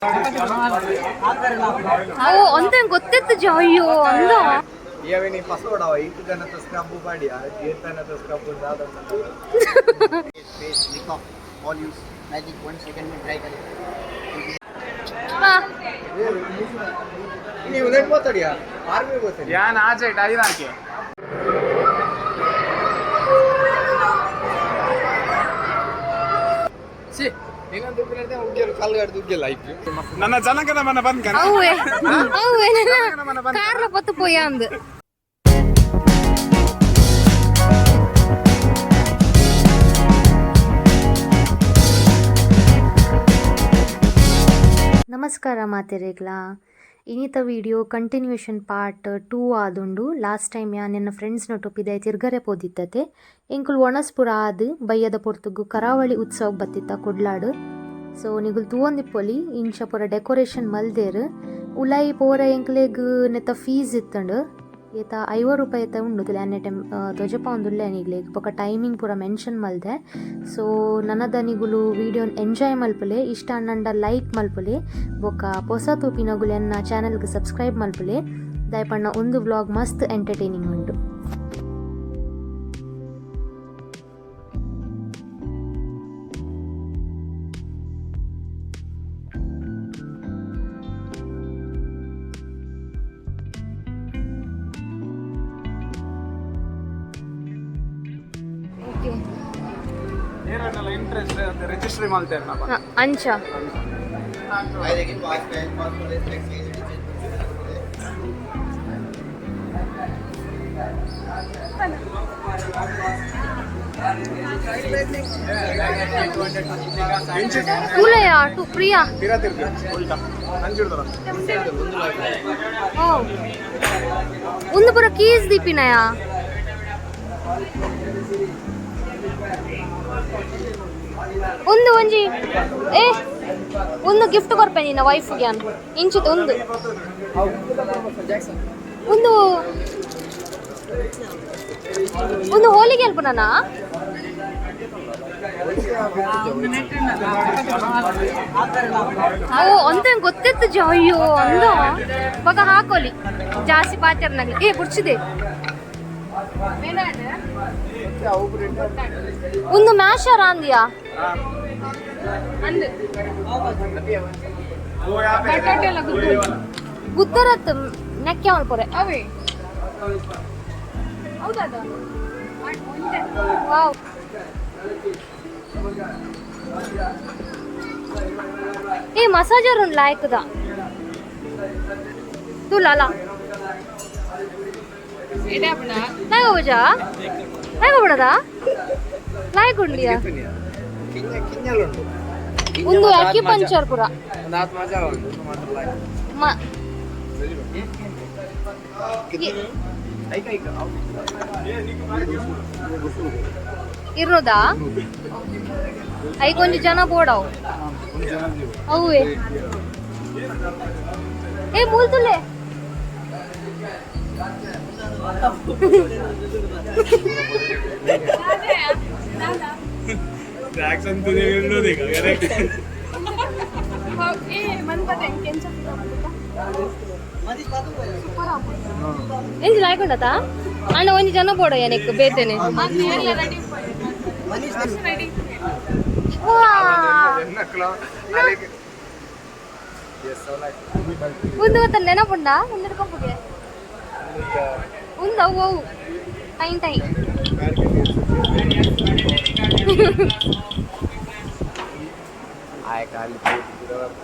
ಓ ಅಂತ ಗೊತ್ತಿತ್ತು ಅಯ್ಯೋ ಅಂದ. ಇವೆ ಪಸೋಡವ ಇತ್ತು ಜನತ scrub ಪಾಡಿಯ ಏತನದ scrub. Face lick off all use magic 1 second में ड्राई करें. ನೀವು ನೆಟ್ ಮಾತಾಡಿಯಾ ಆರ್ಮಿ ಗೊತ್ತಿಲ್ಲ. ಯಾನ್ ಆಚೆ ಐದಾಕೆ. ನನ್ನ ಜನಕನ ಮನ ಬಂದ್. ಅವೇ ಅವೇ ಕಾರ್ಲ ಪತ್ತು ಪೋಯ ಅಂದು. ನಮಸ್ಕಾರ ಮಾತೆರೆಗ್ಲಾ. ಇನಿತ ವಿಡಿಯೋ ಕಂಟಿನ್ಯೂಷನ್ ಪಾರ್ಟ್ 2 ಆದುಂಡು. ಲಾಸ್ಟ್ ಟೈಮ್ ಯಾನ್ ಎನ್ನ ಫ್ರೆಂಡ್ಸ್ನೊಟ್ಟು ತಿರ್ಗರೆ ಪೋದಿತ್ತತೆ. ಎಂಕುಲು ಒಣಸ್ಪುರ ಆದ್ ಬಯ್ಯದ ಪೊರ್ತುಗು ಕರಾವಳಿ ಉತ್ಸವ ಬತ್ತಿತ್ತ ಕುಡ್ಲಾಡು. ಸೊ ನಿಗುಲ್ ತೂವೊಂದಿಪ್ಪೊಲಿ, ಇಂಚ ಪೂರ ಡೆಕೋರೇಷನ್ ಮಲ್ದೇರ್. ಉಲಾಯಿ ಪೋರ ಎಂಕ್ಲೆಗ್ ನೆತ್ತ ಫೀಸ್ ಇತ್ತಂಡು, ಏತ 50 ರೂಪಾಯಿ ಏತ ಉಂಡು. ತುಲೆ ಟೈಮ್ ತೊಜಪಾವೊಂದುಲ್ಲೆ ನಿಗ್ಲೆಗ್. ಬೊಕ ಟೈಮಿಂಗ್ ಪೂರ ಮೆನ್ಷನ್ ಮಲ್ದೆ. ಸೊ ನನದ ನಿಗುಲು ವಿಡಿಯೋನ್ ಎಂಜಾಯ್ ಮಲ್ಪುಲೆ. ಇಷ್ಟ ಆಂಡ ಲೈಕ್ ಮಲ್ಪುಲೆ. ಬೊಕ ಪೊಸ ತೂಪಿನಗುಲು ಎನ್ನ ಚಾನಲ್ಗೆ ಸಬ್ಸ್ಕ್ರೈಬ್ ಮಲ್ಪುಲೆ. ದಾಯಪಣ್ಣ ಒಂದು ವ್ಲಾಗ್ ಮಸ್ತ್ ಎಂಟರ್ಟೈನಿಂಗ್ ಉಂಟು. ಓಕೆ. ಇಂಟ್ರೆಸ್ಟ್ ರಿಜಿಸ್ಟ್ರಿ ಮಾಡ್ತೇವೆ. ಅಂಚ. लेकिन वाश पैन पास ಕೂಲಯ್ಯ ಟು ಪ್ರಿಯಾ. ತೀರಾ ತಿರ್ಗಿ ಉಲ್ಟಾ ನಂಜಿಡ್ದಲ್ಲ. ಓ, ಒಂದು ಪೂರ ಕೀಸ್ ದೀಪಿನಯ. ಒಂದು ಒಂಜಿ ಏ ಒಂದು ಗಿಫ್ಟ್ ಕೊರ್ಪೆ ನಿನ್ನ ವೈಫ್ಗೆ ಅನ್ ಇಂಚಿತ್. ಒಂದು ಒಂದು ಒಂದು ಹೋಲಿಗೆ ಅಲ್ಪನಾ. ಓ ಅಂತ ಗೊತ್ತಿತ್ತು. ಅಯ್ಯೋ ಅಂದ ಬಗ ಹಾಕೋಲಿ ಜಾಸ್ತಿ ಪಾಚರ್ನಾಗ್ಲಿ. ಏ ಬುಡ್ಚಿದೆ ಒಂದು ಮ್ಯಾಶರ್ ಅಂದ್ಯಾ. ಗುತ್ತರತ್ ನೆಕ್ಕೆ ಮಲ್ಪೊರೆ. ವಾವ್. ಏ ಮಸಾಜರ್ ಉಂಡು ಲಾಯ್ಕದ ತೂಲ ಲಾಯ್ ಹೋಜಾ ಲಾಯ್ ಹೋಗ್ಬಿಡದ ಲಾಯ್ ಉಂಡಿಯಾ. ಕಿಂಜ ಕಿಂಜಲುಂಡು. ಒಂದು ಅಕ್ಯುಪಂಚರ್ ಪುರ. ಒಂದು ಆತ್ ಮಜಾ ಉಂಟು ಮಾತ್ರ. ಮ ಐಕ ಐಕ. ಇರ್ನೋದಾ ಐಕೊಂಜಿ ಜನ ಬೋಡವು ಅವುವೆ. ಏ ಮೂಲ್ತುಲೆ. ಜಾಕ್ಸನ್. ಎಂಜಿ ಲಾಯ್ಕೊಂಡತಾ ಅಣ್ಣ ಒಂಜಿ ಜನ ಬೋಡ ಏನಕ್ಕೆ ಬೇತೇನೆ. ವಾ. ಒಂದು ಗೊತ್ತ ನೆನಪುಂಡ ಒಂದು ಹಿಡ್ಕೊಂಬುಗೆ ಒಂದು ಅವು ಅವು ಟೈನ್ ಟೈನ್.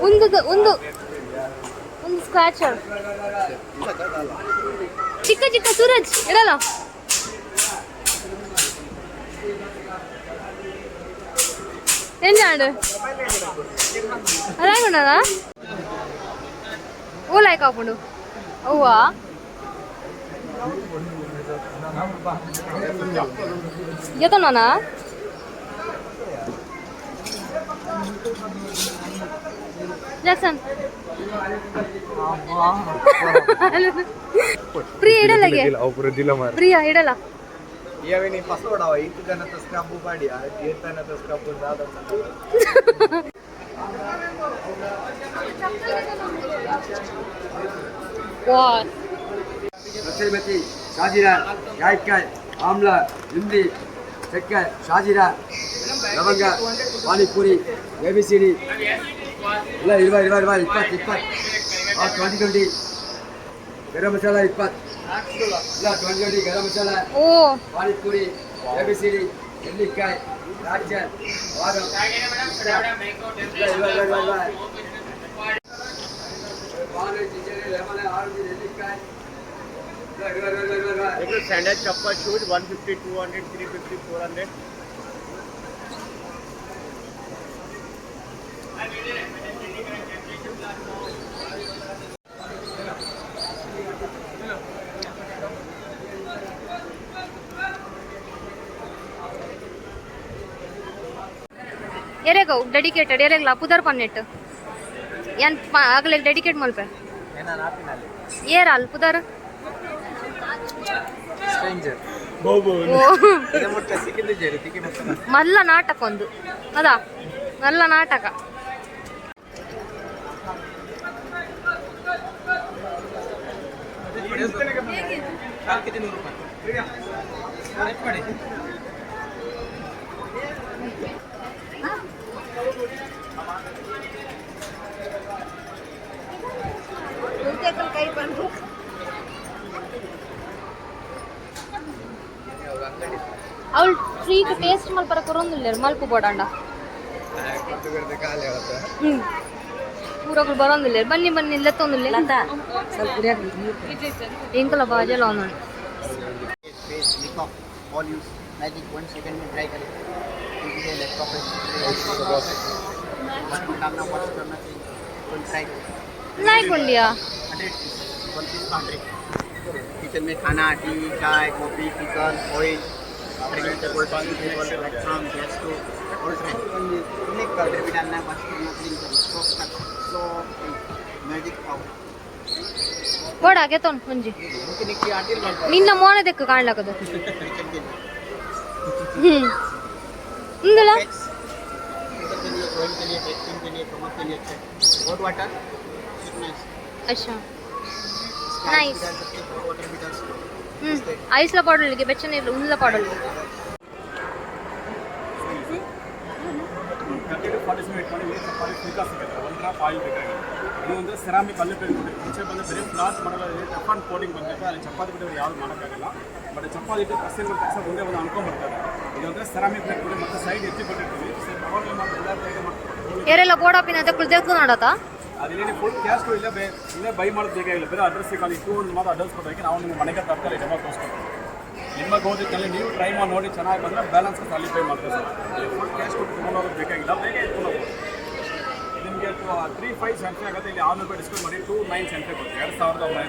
ಒಂದು ಒಂದು ಒಂದು ಸ್ಕ್ರಾಚರ್ ಚಿಕ್ಕ ಚಿಕ್ಕ. ಸೂರಜ್ ಇಡಲ್ಲ. ಎಂಜಾಂಡ್ ಅದಾಗುಂಡದ ಓ ಲೈಕ್ ಆಪುಂಡು ಅವ್ವಾ. ಎತ್ತನಾನ ಜಾಕ್ಸನ್. ಪ್ರಿಯ ಇಡಲಗೆ. ಪ್ರಿಯ ಇಡಲ್ಲ. ಇವೆ ನೀ ಪಸೋಡವ ಇತ್ತು ಜನತ ಸ್ಕ್ರಬ್ ಪಾಡಿಯ ಏತನದ ಸ್ಕ್ರಬ್. ವಾ. ಕಸೂರಿ ಶಾಜೀರಾ, ಜಾಯಿಕಾಯಿ, ಆಮ್ಲ, ಇಮ್ಲಿ, ಚಕ್ಕೆ, ಶಾಜೀರಾ, ಲವಂಗ, ಪಾನಿಪುರಿ, ಎ ಬಿ ಸಿ ಡಿ ಎಲ್ಲ ಇರುವ ಇರುವ ಇರುವ 20 20 20 20 ಗರಂ ಮಸಾಲ 20 ಇಲ್ಲ 20 20 garam masala. Oh. Panipuri, A B C D, ನೆಲ್ಲಿಕಾಯಿ, ದ್ರಾಕ್ಷಿ, ಬಾದಾಮ್ ಇಲ್ಲ ಇರುವ ಇರುವ ಇರುವ ಪಾನ್, ಜಿಂಜರ್, ಲೆಮನ್, ಆರೆಂಜ್, ನೆಲ್ಲಿಕಾಯಿ ಇಲ್ಲ ಇರುವ ಇರುವ ಇರುವ ಇರುವ. Sandal chappal shoes 150 200 350 400. ಎರೆಗವು ಡೆಡಿಕೇಟೆಡ್ ಎರೆಗ್ಲ ಪುದರ್ ಪನ್ನೆಟ್ ಏನ್ ಆಗಲೇ ಡೆಡಿಕೇಟ್ ಮಲ್ಪೆ. ಏರ್ ಅಲ್ ಪುದರ್. ಸ್ಟ್ರೇಂಜರ್. ಓ. ಮಲ್ಲ ನಾಟಕ ಒಂದು ಅದಾ, ಮಲ್ಲ ನಾಟಕ. ಅವಳು ಫ್ರೀಕ್ ಟೇಸ್ಟ್ ಮಲ್ಪರ ಕೊರೊಂದಿಲ್ಲ, ಮಲ್ಪು ಬೋಡಂಡ. ಹ್ಮ್ ಊರಗಳು ಬರೋಂದಿಲ್ಲ, ಬನ್ನಿ ಬನ್ನಿ ಲೆತ್ತೊಂದಿಲ್ಲ. ಎಂಕಲ ಬಾಜಲ ಅವನು. Face makeup all use magic 1 second में ड्राई करें। ये लैपटॉप है, डालना वॉश करना चाहिए, ट्राई. ನಾಯ್ಕೊಂಡಿಯಾ? 100 पीस, 1 पीस का 100. किचन में खाना, टी, चाय, coffee, chicken, oil, platform, gas stove, all try. Powder भी डालना है, वॉश करना, क्लीन करना, सॉफ्ट करना, सॉफ्ट मैजिक पाउडर. ಬೋಡ ಗೆತ್ತೊನ್ ಮುಂಜಿ ನಿನ್ನ ಮೋನೆ ದೆಕ್ಕು ಕಾಣ್ಲಕದು. किचन के लिए. ಹ್ಮ್ ಇಂದಲ. किचन के लिए, ऑयल के लिए, टेस्टिंग के लिए, कमर के लिए अच्छा है। Hot water nice. ಅಚ್ಚಾ, Nice. डाल सकते हैं, हॉट वाटर भी डाल सकते हैं. ಹ್ಮ್ ಐಸ್ಲ ಪಾಡೊಲಿಗೆ ಬೆಚ್ಚನೆ ಇರ್ಲಿ ಉಲ್ಲ ಪಾಡೊಲಿಗೆ. 30 to 40 wait ಮಾಡಿ ಚಪಾತಿ ಫುಲ್ಕಾ ಸಿಗುತ್ತೆ. 1 ಡ್ರಾಪ್ ಆಯಿಲ್ ಬೇಕಾಗಿಲ್ಲ. ಇದು ಅಂದರೆ ಸೆರಾಮಿಕ್ ಅಲ್ಲೇ ಬೇಕು. ಮುಂಚೆ ಬಂದು ಬೇರೆ ಫ್ಲಾಟ್ ಮಾಡಲ್ಲ, ಟಫ್ ಆ್ಯಂಡ್ ಕೋಟಿಂಗ್ ಬಂದಿತ್ತು. ಅಲ್ಲಿ ಚಪಾತಿ ಬಿಟ್ಟರೆ ಯಾವುದು ಮಾಡೋಕ್ಕಾಗಲ್ಲ. ಬಟ್ ಚಪಾತಿ ಇಟ್ಟು ಕಸಿನ ತಕ್ಷಣ ಒಂದೇ ಒಂದು ಅನ್ಕೊಂಡ್ಬರ್ತಾರೆ. ಇದು ಅಂದರೆ ಸೆರಾಮಿಕ್ ಪ್ಲೇಟ್ ಕೊಡಿ ಮತ್ತು ಸೈಡ್ ಎತ್ತಿ ಕೊಟ್ಟಿರ್ತೀವಿ. ಸರ್ ಅವಾಗಲೇ ಮಾಡಿ ಎಲ್ಲ ಪ್ಲೇಟ್ ಮಾಡ್ಕೊಂಡು. ಏರೆಲ್ಲ ಬೋಡಾಪಿನ ದಕ್ಕುಲ್ ದೆಕ್ಕು ನೋಡತಾ. ಅದೇನು ಫುಲ್ ಕ್ಯಾಶ್ ಇಲ್ಲೇ ಬೇ ಇಲ್ಲೇ ಬೈ ಮಾಡೋದು ಬೇಕಾಗಿಲ್ಲ. ಬೇರೆ ಅಡ್ರೆಸ್ ಖಾಲಿ ಟೂ ಒಂದು ಮಾತ್ರ ಅಡ್ರೆಸ್ ಕೊಡೋದಕ್ಕೆ ನಾವು ನಿಮ್ಮ ಮನೆಗೆ ತರ್ತಾರೆ, ಡೆಮೋ ತೋರಿಸ್ಕೊಡ್ತೀವಿ. ನಿಮ್ಮ ಗೋದಿಕ್ಕಲ್ಲಿ ನೀವು ಟ್ರೈ ಮಾಡಿ ನೋಡಿ, ಚೆನ್ನಾಗಿ ಬಂದರೆ ಬ್ಯಾಲೆನ್ಸ್ ಅಲ್ಲಿ ಪೇ ಮಾಡ್ತೀವಿ ಸರ್. ಫುಲ್ ಕ್ಯಾಶ್ ಕೊಟ್ಟು ತೊಗೊಂಡು ಹೋಗೋದು ಬೇಕಾಗಿಲ್ಲ, ಬೇಗ ಎತ್ಕೊಂಡು ಹೋಗ್ಬೋದು. ನಿಮಗೆ 3575 ಆಗುತ್ತೆ. ಇಲ್ಲಿ 600 ರೂಪಾಯಿ ಡಿಸ್ಕೌಂಟ್ ಮಾಡಿ 2975 ಬರುತ್ತೆ, 2900.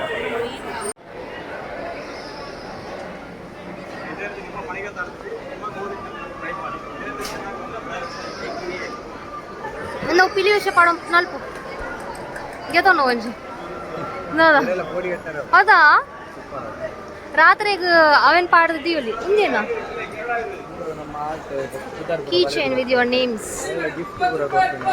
ಇದೇ ರೀತಿ ನಿಮ್ಮ ಮನೆಗೆ ತರ್ತೀವಿ, ನಿಮ್ಮ ಗೋದಿಕ್ಕಲ್ಲಿ ಟ್ರೈ ಮಾಡಿ. ಇದೇ ರೀತಿ ಚೆನ್ನಾಗಿ ಬಂದರೆ ಬ್ಯಾಲೆನ್ಸ್. ನಾವು ಪಿಲಿ ವಿಷಯ ಪಾಡೋ ನಲ್ಪು ಗೆತೊಂಡು ಒಂಜಿ ನೋದ. ಪೋಡಿ ಕಟ್ಟಾರ. ಹೌದಾ, ರಾತ್ರಿಗ್ ಅವೇನ್ ಪಾಡ್ದು ದೀವಲಿ ಇಂದೇನ. ನಮ್ಮ art. Key chain with your names. Gift ಪೂರ ಕೊಡ್ತೀನಿ.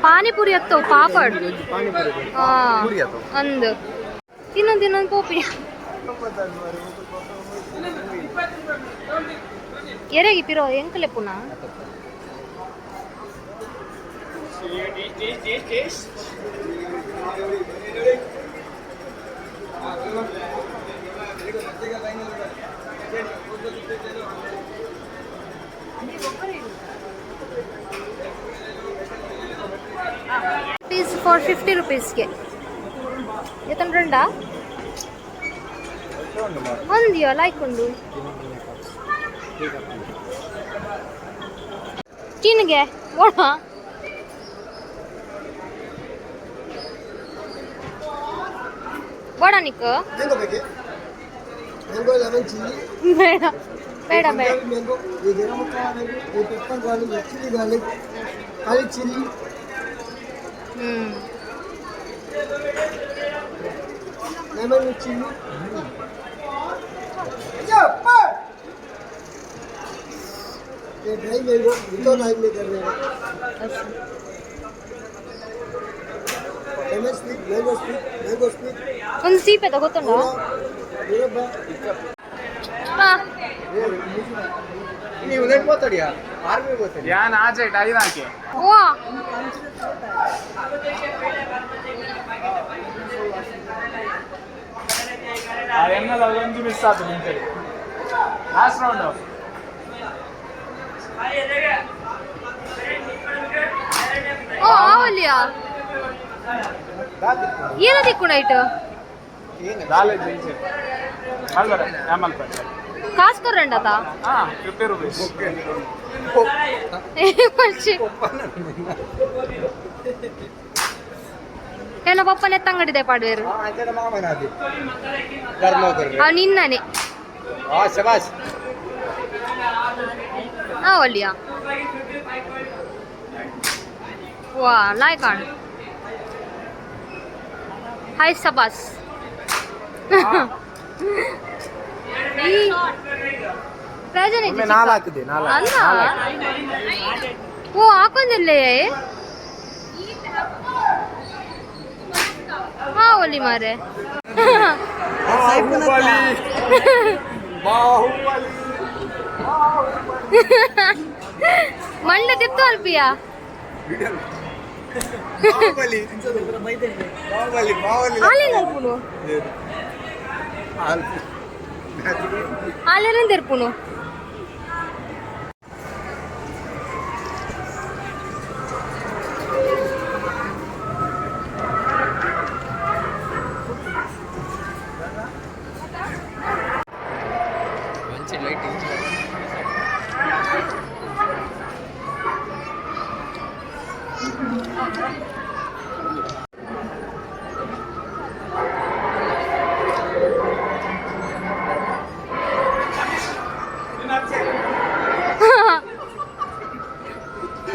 ಪಾನಿಪುರಿ ಅತ್ತವು, ಪಾಪಡ್. ಪಾನಿಪುರಿ. ಹಾ. ಪೂರಿ ಅತ್ತವು. ಅಂದು ತಿನ್ನೊಂದು ತಿನ್ನೊಂದು ಪೋಪಿ. ಎರೆಗಿ ಪಿರೋ ಎಂಕಲೆ ಪುನಃ. ಪೀಸ್ ಫಾರ್ 50 ರುಪೀಸ್ಗೆ ಎತ್ತಂಡ್ರಂಡ ಒಂದಿಯೋ ಲೈಕ್ ಉಂಡು ಚೀನಿಗೆ ಓಣ ಬೋಡ ನಿಕ್. ಮ್ಯಾಂಗೋ ಬೇಕೆ? Mango, lemon, chilli. ಬೇಡ ಬೇಡ ಬೇಡ. ಮ್ಯಾಂಗೋ, ಈ ಗರಂ ಮಸಾಲ ಮ್ಯಾಂಗೋ, ಈ ಪೆಪ್ಪರ್ ಗಾರ್ಲಿಕ್, ಚಿಲ್ಲಿ ಗಾರ್ಲಿಕ್, ಖಾಲಿ ಚಿಲ್ಲಿ. ಹ್ಮ್. Lemon chilli. ये ड्राई मैंगो विदाउट ऑयल में करने का. Mango sweet, mango sweet. ಒಂದು ಸೀಪೆ ಗೊತ್ತುಂಟಾ? ಮುರಬ್ಬ. ಹಾ. ನೀವು ನೆಟ್ ಮಾತಾಡಿಯಾ? ಆರ್ಮಿ ಮಾತಾಡಿ. ಯಾನ್ ಆಚೆ ಐದಾಕೆ. ವಾ, ಆ ಎನ್ನದ ಅದೊಂದು ಮಿಸ್ ಆತು ನಿಂತಲ್ಲಿ ಲಾಸ್ಟ್ ರೌಂಡ್. ಓ ಆವಲಿಯಾ, ಏನ ದಿಕ್ಕುಣ ಇಟ್ಟು? ದಾಲೆ ಜೈಸೆ ಮಲ್ಬರ ಆಮಲ್. ಕಾಸು ಕೊರಂಡತ? ಹಾ, 50 ರುಪೀಸ್. ಏನ ಪಪ್ಪನೆ ತಂಗಡಿದೆ ಪಾಡುವೆರು. ಅಂಚನೆ ಮಾಮನಾದಿ ಧರ್ಮ. ಅವ್ ನಿನ್ನನೆ. ಹಾ, ಶಬಾಷ್. ಆವಲಿಯಾ, ವಾ ಲಾಯ್ ಕಾಣ್. ಹಾಯ್ ಸಬಾಸ್. ಈ ಪ್ರಯೋಜನ ಇಜ್ಜಿ ಚಿಕ್ಕ. ನಾಲ್ ಹಾಕಿದೆ, ನಾಲ್. ಅಲ್ಲ, ಓ ಹಾಕೊಂದಿಲ್ಲೇ. ಹಾ, ಒಲಿ ಮಾರೆ. ಬಾಹುಬಲಿ, ಬಾಹುಬಲಿ. ಮಂಡ ತಿತ್ತು ಅಲ್ಪಿಯ. ಬಾಹುಬಲಿ, ಬಾಹುಬಲಿ, ಬಾಹುಬಲಿ. ಆಲೇನ ಅಲ್ಪುನು? ಆಲೇನ ತೆರ್ಪುನು?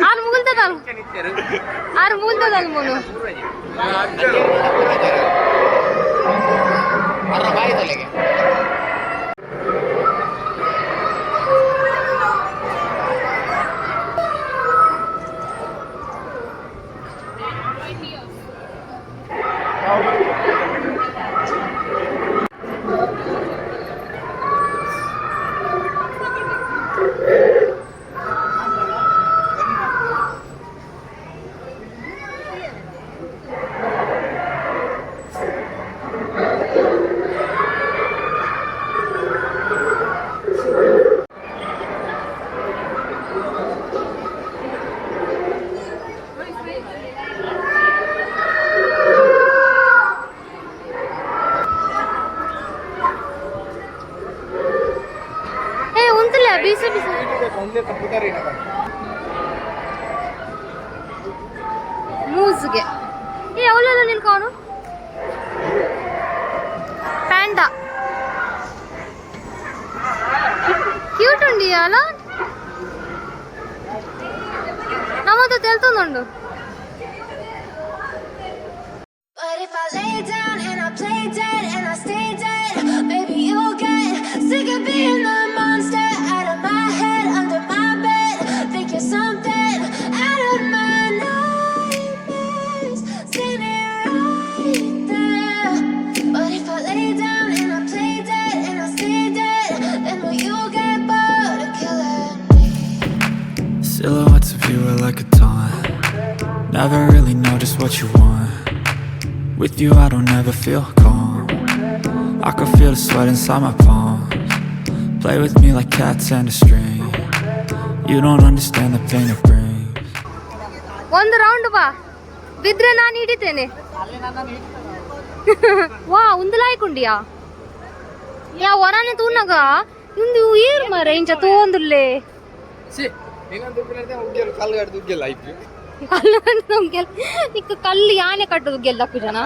ಆರು ಮುಗುಲ್ತದಲ್, ಆರು ಮುಗುಲ್ತದಲ್ ಮುನು. ಏ ಉಂತಲ್ಲ, ಬೀಸು ಬೀಸು. ಮೂಸ್ಗೆ. ಏ, ಅವಳೆಲ್ಲ ನಿಲ್ಕೋನು. ಪ್ಯಾಂಡಾ ಕ್ಯೂಟ್ ಉಂಡಿಯಲ್ಲ, ನಮ್ಮದು ತೆಲ್ತೊಂದುಂಡು. But if I lay down and I play dead and I stay dead, maybe you'll get sick of being the monster out of my head, under my bed. Think you're something out of my nightmares, standing right there. But if I lay down and I play dead and I stay dead, then will you get bored of killing me? Silhouettes of you are like a taunt. Never really know just what you want. With you I don't ever feel calm. I can feel the sweat inside my palms. Play with me like cats and a string. You don't understand the pain it brings. ಒಂದು round ಬಾ, ಬಿದ್ರೆ ನಾನು ಹಿಡಿತೇನೆ. ವಾ, ಒಂದು ಲಾಯ್ಕುಂಡಿಯಾ? ಯಾ ವರಾನೆ ತೂನಗ ಇಂದು ಏರ್ ಮಾರ ಇಂಚ ತೋಂದುಲ್ಲೆ. ಸಿ, ಇನ್ನೊಂದು ಉಗ್ಗೆಲ್ಲ ಕಲ್ಲು ಉಗ್ಗೆಲ್ಲ ಐಪಿ. ಕಲ್ಲು ಉಗ್ಗೆಲ್ಲ ನಿಕ್ಕ? ಕಲ್ಲು ಯಾನೆ ಕಟ್ಟುದು ಗೆಲ್ಲಕ್ಕು ಜನ.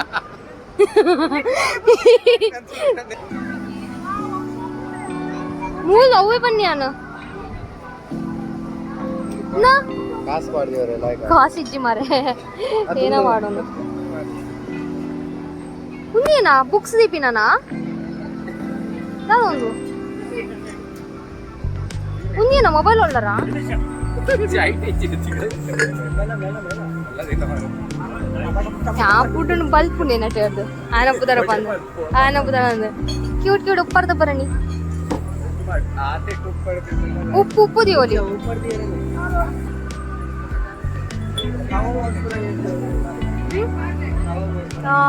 ಮೂಲ ಅವೇ ಬನ್ನಿ ನಾನು ನಾ. ಕಾಸು ಮಾಡಿದವರೆಲ್ಲ. ಕಾಸಿಜ್ಜಿ ಮಾರೆ, ಏನೋ ಮಾಡೋಣ. ಉಂದೇನಾ ಬುಕ್ಸ್ ದೀಪಿನಾನ ಒಂದು ಉಂದೇನಾ ಮೊಬೈಲ್ ಒಳ್ಳರ? ಆ ಪುಡ್ಡು ಬಲ್ಪುಂಡೆ ನಟೆ ಅದು ಆನ ಪುದರ ಬಂದು ಆನ ಪುದರ ಅಂದು ಕ್ಯೂಟ್ ಕ್ಯೂಟ್ ಉಪ್ಪರ್ದ ಬರಣಿ. ಉಪ್ಪು ಉಪ್ಪು ದಿಯೋಲಿ. ಹಾ.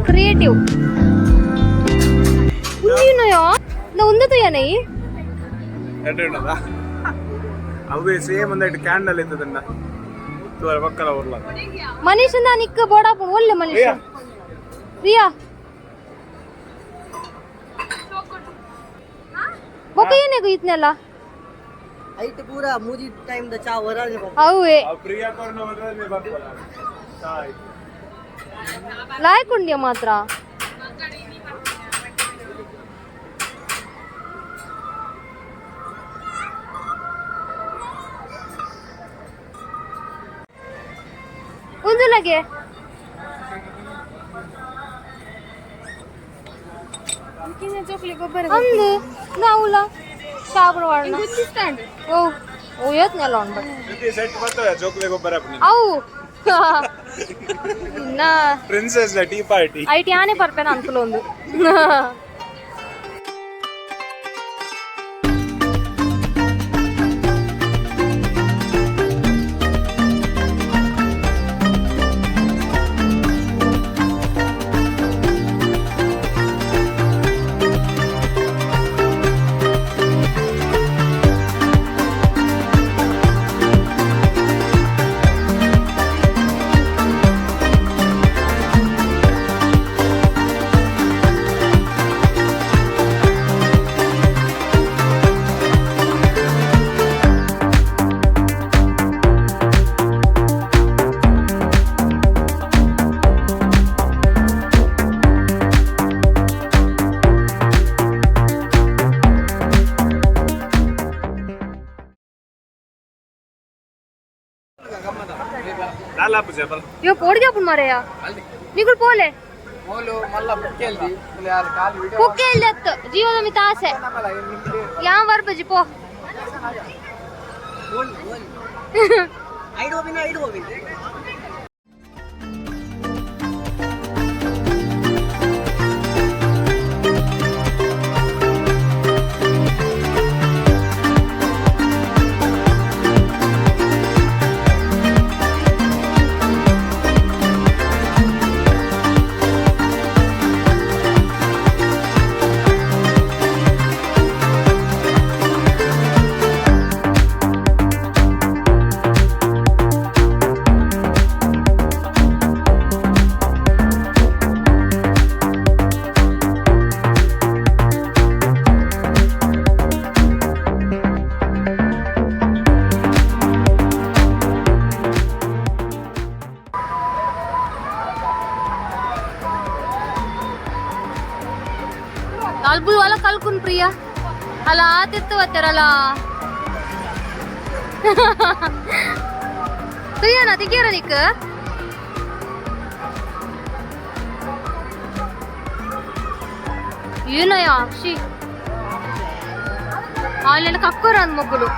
ಕ್ರಿಯೇಟಿವ್ ಉಂದಿನಯೋ ನಾ ಉಂದತಯ್ಯನೈ. ಅವೇ ಸೇಮ್ ಒಂದೈಟ್ ಕ್ಯಾಂಡಲ್ ಇತ್ತದನ್ನ ತೂವರೆ ಬಕ್ಕಲ ಉರ್ಲ. ಮನೀಷ್ ನಿಕ್ಕ ಬೋಡಾಪುಂಡು ಒಳ್ಳೆ ಮನೀಷ್ ರಿಯಾ ಬೊಕ್ಕ ಏನೇಗು ಇತ್ನೆಲ್ಲ. ಐಟ್ ಪೂರ ಮೂಜಿ ಟೈಮ್ ದ ಚಾ ಹೊರ. ಅವೇ. ಪ್ರಿಯಾ ಕೊರ್ನ ಬರ್ಪಲ್ಲ. ಲಾಯ್ಕುಂಡ್ಯ ಮಾತ್ರ. ಉಂದುಲಗೆ ಅಂದು ನಾವುಲ ಶಾಪುರ ವಾಡನ. ಓ ಓ ಯತ್ನೆಲ್ಲ ಉಂಡು. ಸೆಟ್ ಬರ್ತದೆ ಜೋಕ್ಲೆ ಗೊಬ್ಬರ. ಅವು ನಾ ಪ್ರಿನ್ಸೆಸ್ ಟೀ ಪಾರ್ಟಿ. IT ಆನೆ ಪರ್ಪೆನ ಅನ್ಕುಲ ಒಂದು. ದಾಲ ಪೂಜೆ ಬಲ್. ಇವ ಪೋಡಿಗೆ ಅಪ್ಪು ಮಾರಯ್ಯ ನಿಗುಲ್ ಪೋಲೆ. ಮೋಲು ಮಲ್ಲ ಬುಕ್ಕೇಲ್ದಿ ಕಾಲು. ಕುಕ್ಕೆ ಇಲ್ಲಿ ಅತ್ತು ಜೀವದ ಮಿತ ಆಸೆ ಯಾವ ಬರ್ಬಜಿ ಪೋ. ಐದು ಹೋಗಿನ ಐದು ಹೋಗಿ. Priya ಅಲ್ಲ ಆತಿತ್ತು ಬತ್ತಾರಲ್ಲ ಪ್ರಿಯಾನ ತಿಕ್ಕಿಯರ ನಿಕ್ ಏನಯ್ಯ she ಅಲ್ಲೆಲ್ಲ ಕಕ್ಕೋರ ಅಂದ್ ಮಕ್ಕಳು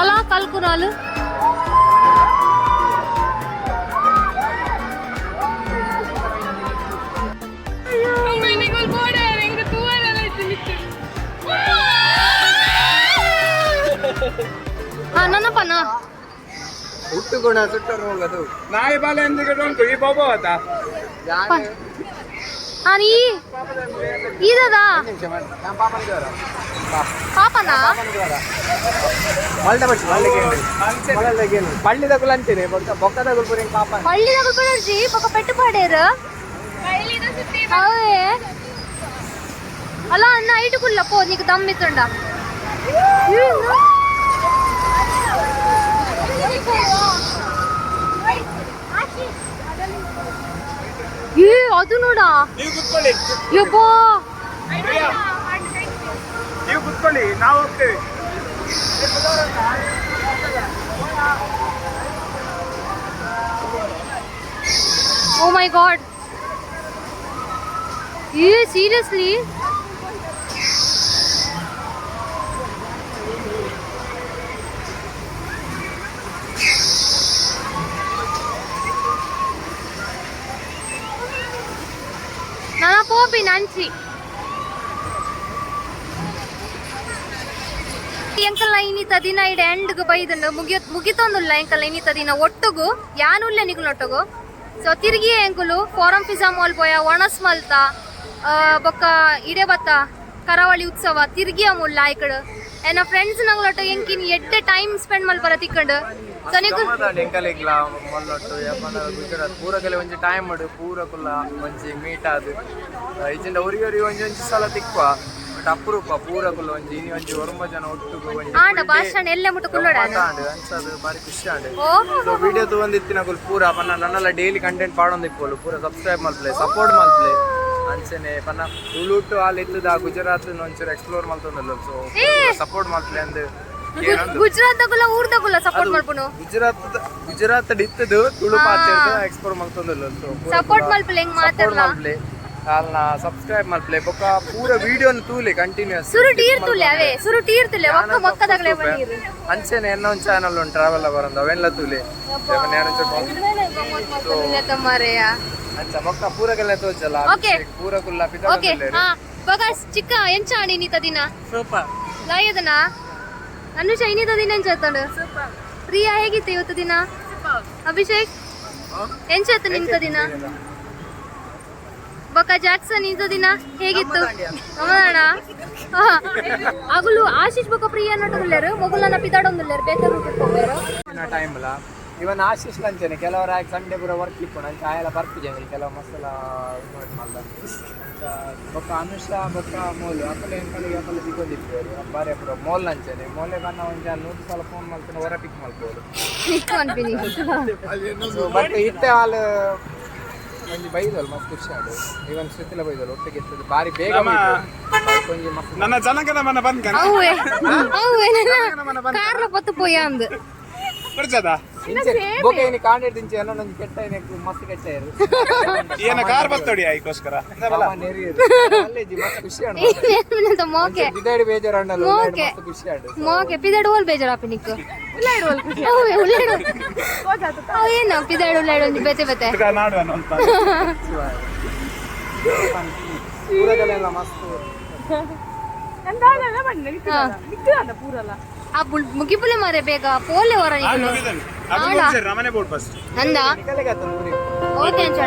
ಅಲ್ಲ ಕಲ್ಕುನಾಲು ಹಾ ನನ್ನಪ್ಪನ ಹುಟ್ಟುಗುಣ ಸುಟ್ಟರು ಹೋಗೋದು ನಾಯಿ ಬಾಲ ಎಂದಿಗೆ ಉಂಟು ಈ ಬಾಬಾ ಆತ ಹಾ ನೀ ಇದದಾ ಪಾಪನಾ ಮಲ್ದ ಬಚ್ಚಿ ಮಲ್ದ ಪಳ್ಳಿದಗುಲ್ ಅಂತೀನಿ ಬೊಕ್ಕದಗುಲ್ ಪುರಿ ಪಾಪ ಪಳ್ಳಿದಾಗ ಕೊಡರ್ಜಿ ಪಕ್ಕ ಪೆಟ್ಟು ಪಾಡೇರ ಅವೇ ಅಲ್ಲ ಅಣ್ಣ ಐಟು ಕುಲ್ಲ ಪೋ ನೀకు ದಮ್ ಇತ್ತುಂಡ ಏ ಅದು ನೋಡ ನೀವು ಕುತ್ಕೊಳ್ಳಿ ಯಬ್ಬಾ ನೀವು ಕುತ್ಕೊಳ್ಳಿ ನಾವು ಹೋಗ್ತೇವೆ. ಓ ಮೈ ಗಾಡ್ ಏ ಸೀರಿಯಸ್ಲಿ ನಾನು ಪೋಪಿ ನಂಚಿ ಎಂಕಲ್ನ ಇನ್ನಿತ ದಿನ ಇಡ ಎಂಡ್ಗ್ ಬೈದನ್ನು ಮುಗಿಯೋ ಮುಗಿತೊಂದುಲ್ಲ ಎಂಕಲ್ನ ಇನ್ನಿತ ದಿನ ಒಟ್ಟುಗು ಯಾನುಲ್ಲ ನಿಗುಲೊಟ್ಟುಗು. ಸೊ ತಿರುಗಿ ಎಂಕುಲು forum pizza mall ಪೋಯ ಒಣಸ್ ಮಲ್ತ ಬೊಕ್ಕ ಇಡೆ ಬತ್ತ ಕರಾವಳಿ ಉತ್ಸವ ತಿರುಗಿ ಅಮುಲ್ಲ ಆಯ್ಕಡು ಎನ್ನ ಫ್ರೆಂಡ್ಸ್ ನಂಗ್ಲೊಟ್ಟು ಎಂಕಿನ್ ಎಡ್ಡೆ ಟೈಮ್ ಸ್ಪೆಂಡ್ ಮಲ್ಪರ ತಿಕ್ಕಂಡು. ಸೊ ನಿಗು ಎಂಕಲೆಗ್ಲ ಮೊಲ್ಲೊಟ್ಟು ಯಪ್ಪನ ಗುಜರಾತ್ ಪೂರಕಲೆ ಒಂಜಿ ಟೈಮ್ ಮಾಡು ಪೂರ ಕುಲ್ಲ ಒಂಜಿ ಮೀಟ್ ಆದ್ ಇಜ್ಜಿಂಡ ಒರಿ ಒರಿ ಒಂಜಿ ಒಂಜಿ ಸಲ ತಿಕ್ವ ಬಟ್ ಅಪರೂಪ ಪೂರ ಕುಲ್ಲ ಒಂಜಿ ಇನಿ ಒಂಜಿ ಒರುಂಬ ಜನ ಒಟ್ಟುಗು ಒಂಜಿ ಆಂಡ ಭಾಷಣ ಎಲ್ಲೆ ಮುಟ್ಟು ಕುಲ್ಲೋಡ ಆಂಡ್ ಅನ್ಸದು ಬಾರಿ ಖುಷಿ and. O so video ತಗೊಂಡಿತ್ತಿನ ಕುಲ್ ಪೂರ ಪನ್ನ ನನ್ನೆಲ್ಲ ಡೈಲಿ ಕಂಟೆಂಟ್ ಪಾಡೊಂದು ಇಪ್ಪೋಲು ಪೂರ ಸಬ್ಸ್ಕ್ರೈಬ್ ಮಲ್ಪ್ಲೆ ಸಪೋರ್ಟ್ ಮಲ್ಪ್ಲೆ ಅಂಚನೆ ಪನ್ನ ತುಳುಟು ಅಲ್ಲಿ ಇತ್ತದ ಗುಜರಾತ್ ಒಂಚೂರು ಎಕ್ಸ್ಪ್ಲೋರ್ ಮಲ್ತೊಂದಲ್ಲ. ಸೊ ಸಪೋರ್ಟ್ ಮಲ್ಪ್ಲೆ ಅಂದ್ ಗುಜರಾತ್ ದಗುಲ ಊರ್ದಗುಲ ಸಪೋರ್ಟ್ ಮಲ್ಪುನು. ಗುಜರಾತ್ ಗುಜರಾತ್ ಇತ್ತದು ತುಳು ಪಾತೆರ್ದು ಎಕ್ಸ್ಪ್ಲೋರ್ ಮಲ್ತೊಂದಲ್ಲ. ಸೊ ಸಪೋರ್ಟ್ ಮಲ್ಪಲೆ ಹೆಂಗ್ ಸಪೋರ್ಟ್ ಮಾತಾಡ್ಲಾ ಮಲ್ಪ್ಲೆ ಅಲ್ನ ಸಬ್ಸ್ಕ್ರೈಬ್ ಮಲ್ಪ್ಲೆ ಬೊಕ್ಕ ಪೂರ ವಿಡಿಯೋನ ತೂಲೆ ಕಂಟಿನ್ಯೂಸ್ ಸುರು ಟೀರ್ ತುಲೆ ಅವೇ ಸುರು ಟೀರ್ ತುಲೆ ಒಕ್ಕ ಮೊಕ್ಕದಾಗಲೇ ಬನ್ನೀರು. ಅಂಚೆನೆ ಎನ್ನ ಒಂದು ಚಾನಲ್ ಉಂಟು ಟ್ರಾವೆಲ್ ಬರಂದ ಅವೆಲ್ಲ ತೂಲೆ. ಮಾರೆಯ ಅಂಚ ಬೊಕ್ಕ ಪೂರಗೆಲ್ಲ ತೋಚಲ್ಲ. Okay. ಪೂರ ಕುಲ್ಲ ಓಕೆ ಹಾ ಬಗ ಚಿಕ್ಕ ಎಂಚ ಆಣಿ ನೀತ ದಿನ ಸೂಪರ್ ಲಾಯದನ ಅನುಷ ಇನ್ನಿತ ದಿನ ಎಂಚಾತಂಡು ಪ್ರಿಯಾ ಹೇಗಿತ್ತು ಇವತ್ತು ದಿನ? ಅಭಿಷೇಕ್ ಎಂಚಾತು ನಿಂತ ದಿನ? ಬೊಕ್ಕ ಜಾಕ್ಸನ್ ಇಂತ ದಿನ ಹೇಗಿತ್ತು? ಅಮ್ಮಣ್ಣ ಅಗುಲು ಆಶೀಶ್ ಬೊಕ್ಕ ಪ್ರಿಯಾ ನಟುಲ್ಲೇರು ಮೊಗುಲನ ಪಿದಾಡೊಂದುಲ್ಲೇರು ಬೇತೆ ರೂಟಕ್ಕೆ ಹೋಗ್ಯಾರು. ಟೈಮ್ ಅಲ್ಲ ಇವನ್ ಆಶೀಶ್ ಲಂಚನೆ ಕೆಲವರು ಆಯ್ತು ಸಂಡೇ ಪೂರ ವರ್ಕ್ ಇಪ್ಪುಂಡು ಅಂಚ ಆಯೆಲ್ಲ ಬರ್ಪಿಜೆ ಕೆಲವು ಮಸಾಲ ಇನ್ವೈಟ್ ಮಲ್ದ ಅಂಚ ಬೊಕ್ಕ ಅನುಷಾ ಬೊಕ್ಕ ಮೋಲು ಅಪ್ಪಲೆ ಎಂಕಲಿಗೆ ಅಪ್ಪಲೆ ಸಿಕ್ಕೊಂದಿಪ್ಪು ಬಾರಿ ಪೂರ ಮೋಲ್ ಅಂಚನೆ ಮೋಲೆ ಬಣ್ಣ ಒಂಜಿ 100 ಸಲ ಫೋನ್ ಮಲ್ತನ ಹೊರ ಪಿಕ್ ಮಲ್ಪೋಡು. ಅನ್ಪಿನಿ. ಸೊ ಬಟ್ ಇತ್ತೆ ಆಲ್ ಒಂಜಿ ಬೈದಲ್ ಮಸ್ತ್ ಖುಷಿ ಆಡು ಇವನ್ ಶ್ರುತಿಲ ಬೈದಲ್ ಒಟ್ಟಿಗೆ ಇರ್ತದೆ ಬಾರಿ ಬೇಗ ಬೈದು. ಒಂಜಿ ಮಸ್ತ್ ನನ್ನ ಜನಗಣ ಮನ ಬಂದ್ ಅವೇ ಅವೇ ನನ್ನ ಕಾರ್ಲ ಪತ್ತು ಪೋಯ ಅಂದು ಬರ್ಜದ ಇಂಚೆ ಬೊಕ್ಕ ಇನಿ ಕಾಂಡೆಡ್ ಇಂಚೆ ಎಲ್ಲ ಒಂಜಿ ಕೆಟ್ಟ ಇನಿ ಮಸ್ತ್ ಕೆಟ್ಟ ಇರು ಏನ ಕಾರ್ ಬತ್ತೋಡಿ ಆಯ್ಕೋಸ್ಕರ ಅಲ್ಲೇಜಿ ಮಸ್ತ್ ಖುಷಿ ಆಡು ಮೋಕೆ ಬಿದಾಡಿ ಬೇಜಾರು ಅಣ್ಣಲ್ಲ ಮೋಕೆ. ಮಸ್ತ್ ಖುಷಿ ಆಡು ಮೋಕೆ ಪಿದಾಡು ಓಲ್ ಬೇಜಾರಾಪಿನಿಕ್ ಅವೇ ಉಳ್ಳಾಡು ಅವು ಏನು ಪಿದಾಡು ಉಳ್ಳಾಡು ಒಂಜಿ ಬೇತೆ ಬೇತೆ ನಾಡು ಅಂತ ಪೂರಗಲೆಲ್ಲ ಮಸ್ತ್ ಆ ಮುಗಿಪುಲೆ ಮಾರೆ ಬೇಗ ಪೋಲೆ ಹೊರ ರಮನೆ ಬೋರ್ಡ್ ಫಸ್ಟ್ ಅಂದ ನಿಕಲೆಗೆ ಆತನ ಓಕೆ ಅಂಚ.